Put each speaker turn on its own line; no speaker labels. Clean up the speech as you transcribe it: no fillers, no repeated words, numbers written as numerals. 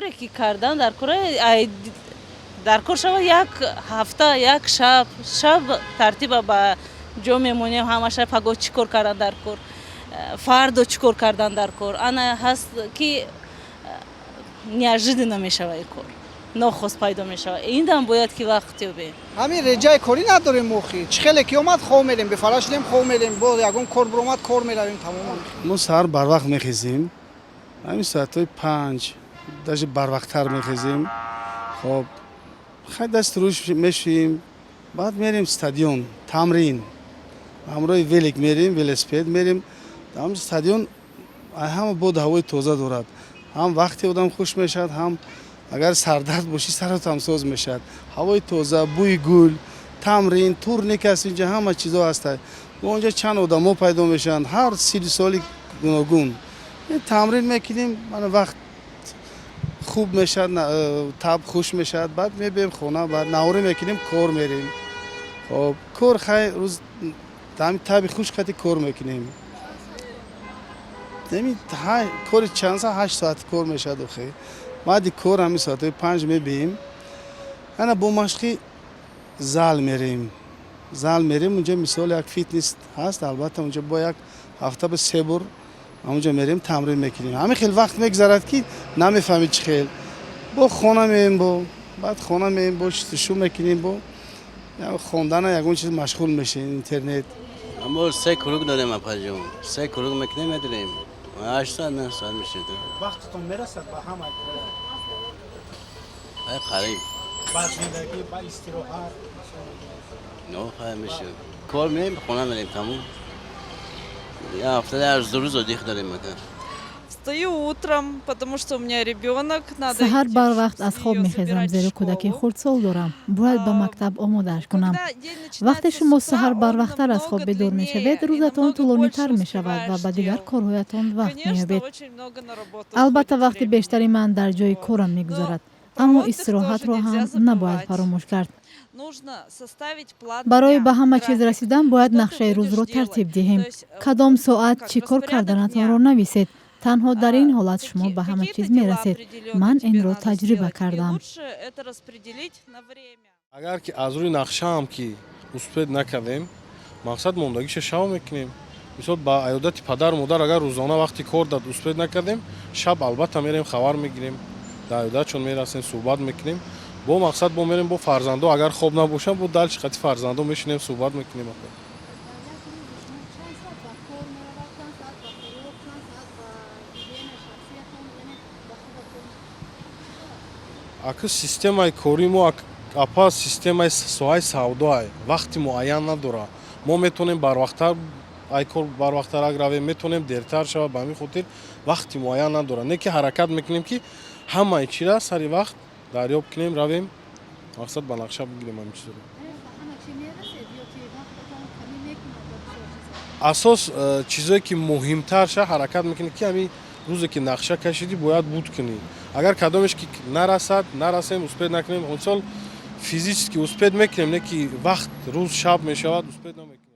Коре ки кардан дар кор, дар кор шава, як ҳафта, як шаб шаб тартиба ба ҷо мемонем. Ҳамаша пагоҳ чӣ кор кардан дар кор, фардо чӣ кор кардан дар кор, ана ҳаст ки неожиданно мешава, ин кор нохост пайдо мешава. Индам бояд ки вақт ёбем.
Ҳамин реҷаи корӣ надорем охи. Чӣ хеле ки омад, хоб мерем, бефара шудем, хоб мерем, боз ягон кор биромад, кор меравем, тамом.
Мо саҳар барвақт мехезем, ҳамин соатҳои 5, даже барвақттар мехезем. Хоб, хай, даст рӯш мешӯем, баъд мерем стадион, тамрин, ҳамроҳи велик мерем, велосипед мерем. Ҳам стадион ҳама боду ҳавои тоза дорад, ҳам вақти одам хуш мешавад, ҳам агар сардард бошӣ, саратам соз мешавад. Ҳавои тоза, бӯи гул, тамрин, турник аст, инҷа ҳама чизо ҳаста. Онҷа чанд одамо пайдо мешаванд, ҳар синну соли гуногун. Тамрин мекунем, мана, вақт хуб мешавад, таб хуш мешавад. Баъд мебием хона, баъд наҳорӣ мекунем, кор мерем. Хоб, кор, хай, рӯз ҳами таби хуш қати кор мекунем. Кори чанд саат? 8 соат кор мешавад охе. Баъди кор ҳами соатҳои 5 мебием, ана бо машқи зал мерем, зал мерем. Унҷа, мисол, як фитнес ҳаст, албатта, унҷа бо як ҳафта ба се бор ҳамунҷа мерем, тамрин мекунем. Ҳамин хел вақт мегзарад, ки намефаҳмӣ чӣ хел. Бо хона меем, бо баъд хона меем, бо шустушу мекунем, бо хондана, ягон чиз машғул мешем, интернет.
Мо се круг дорем, апаҷон, се круг мекунем, медорем, 8 соат, 9 соат мешед.
Вақтатон мерасад ба ҳама?
Ай, қариб.
Ба зиндагӣ, ба истироҳат?
Но, хай, мешед, кор мерем, хона мерем, тамом. Я ҳафта дар 2 рӯз отдых дорем, ака.
Встаю утром, потому что у меня ребенок, надо.
Саҳар барвақт аз хоб мехезам, зеро кӯдаки хурдсол дорам, бояд ба мактаб омодааш кунам. Вақте шумо саҳар барвақттар аз хоб бедор мешавед, рӯзатон тӯлонитар мешавад ва ба дигар корҳоятон вақт меёбед. Албатта, вақти бештари ман дар ҷои корам мегузарад, аммо истироҳатро ҳам набояд фаромӯш кард. Барои ба ҳама чиз расидан бояд нақшаи рӯзро тартиб диҳем. Кадом соат чӣ кор карданатонро нависед. Танҳо дар ин ҳолат шумо ба ҳама чиз мерасед. Ман инро таҷриба кардам.
Агар ки аз рӯи нақшаам ки успеть накардем, мақсад мондагиша шав мекунем. Мисол, ба аёдати падару модар агар рӯзона вақти кор дад успеть накардем, шаб албатта мерем, хабар мегирем, дар аёдатшон мерасем, суҳбат мекунем. Бо мақсад бо мерем, бо фарзандо агар хоб набошанд, бо дальше қати фарзандо мешинем, суҳбат мекунем.
Дар як рӯз шумо чанд соат ба кор меравад, чанд соат ба хӯрок, чанд соат ба гигиенаи шахсиятон, яъне ба худатон?
Ака, системаи кори мо, апа, системаи соҳаи савдоай, вақти муайян надорад. Мо метавонем барвақттар ай кор барвақттарак равем, метавонем дертар шавад. Ба ҳамин хотир вақти муайян надорад, не ки ҳаракат мекунем, ки ҳамаи чира сари вақт дарёб кунем, равем, мақсад, ба нақша бигирем ҳамин чизро.
Яъне ба ҳама чӣ мерасед ё ки вақтатон камӣ мекунад ба бисёр чизҳо?
Асос чизое ки муҳимтар ша, ҳаракат мекунӣ, ки ҳамин рӯзе ки нақша кашидӣ, бояд буд кунӣ. Агар кадомеш ки нарасад, нарасем, успеть накунем, мисол, физически успеть мекунем, не ки вақт рӯз шаб мешавад, успеть намекунем.